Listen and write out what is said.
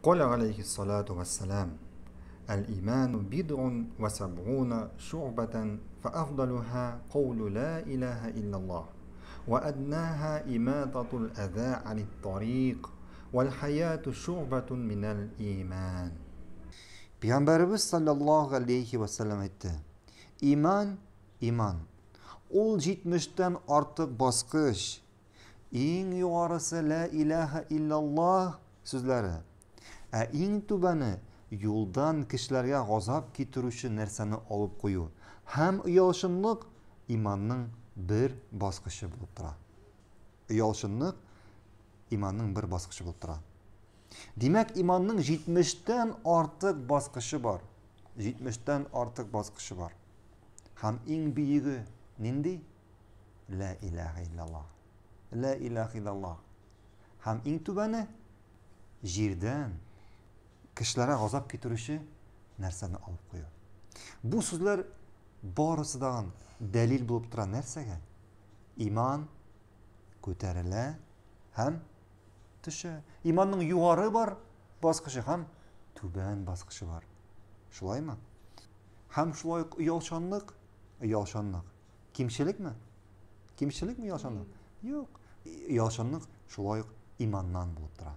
قال عليه الصلاة والسلام: الإيمان بضع وسبعون شعبة فأفضلها قول لا إله إلا الله وأدناها إماطة الأذى عن الطريق والحياة شعبة من الإيمان. Пәйгамбәребез саллаллаһу алейхи ва саллям әйтте: Иман, иман. Ул 70-тән артык баскыч. Иң югарысы лә илаһа иллаллаһ сүзләре. Ә иң түбәне юлдан кешеләргә газап китерүче нәрсәне алып кую һәм оялчынлык иманның бер баскычы булып тора. Оялчынлык иманның бер баскычы булып тора. Димәк, иманның 70-тән артык баскычы бар. 70-тән артык баскычы бар. Һәм иң бөеге нинди? Лә илаһа иллаллаһ. Лә илаһа иллаллаһ. Һәм иң түбәне җирдән кешеләргә газап китерүче нәрсәне алып кую. Бу сүзләр барысы да дәлил булып тора нәрсәгә? Иман күтәрелә һәм төшә. Иманның югары бар баскычы һәм түбән баскычы бар. Шулаймы? Һәм шулай ук оялчанлык, оялчанлык. Кимчелекме? Кимчелекме оялчанлык? Юк. Оялчанлык шулай ук иманнан булып тора.